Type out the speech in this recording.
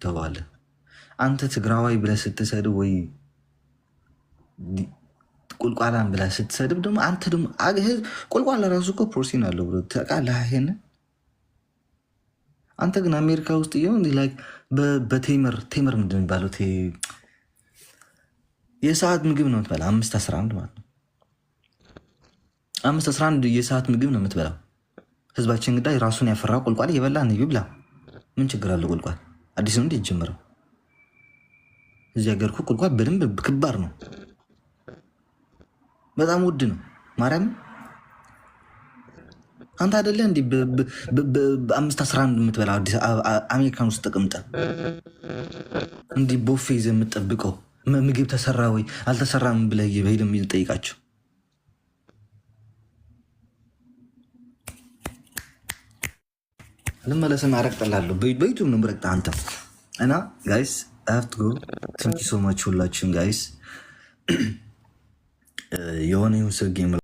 ትተዋለህ። አንተ ትግራዋይ ብለህ ስትሰድብ ወይ ቁልቋላን ብለህ ስትሰድብ ደግሞ አንተ ደግሞ ቁልቋላ ራሱ እኮ ፕሮቲን አለው ብሎ ታውቃለህ ይሄንን። አንተ ግን አሜሪካ ውስጥ እየሆን በቴምር፣ ቴምር ምንድን ነው የሚባለው? የሰዓት ምግብ ነው የምትበላ። 5:11 ማለት ነው። 5:11 የሰዓት ምግብ ነው የምትበላው። ህዝባችን ግዳ ራሱን ያፈራው ቁልቋል እየበላ ነው። ይብላ። ምን ችግር አለው? ቁልቋል አዲስ ነው እንዴ የጀመረው? እዚህ ሀገር እኮ ቁልቋል በደንብ ክባር ነው፣ በጣም ውድ ነው። ማርያም፣ አንተ አይደለ እንዲህ በ5:11 የምትበላው? አዲስ አሜሪካን ውስጥ ተቀምጠ እንዲህ ቦፌ ይዘህ የምትጠብቀው ምግብ ተሰራ ወይ አልተሰራም ብለህ ሄደህ የሚጠይቃቸው። ልመለስን አረቅጥላለሁ። በዩቱብ ነው የምረግጥህ አንተ። እና guys, I have to go. Thank you so much ሁላችሁም guys። የሆነ ይሁን ስልክ game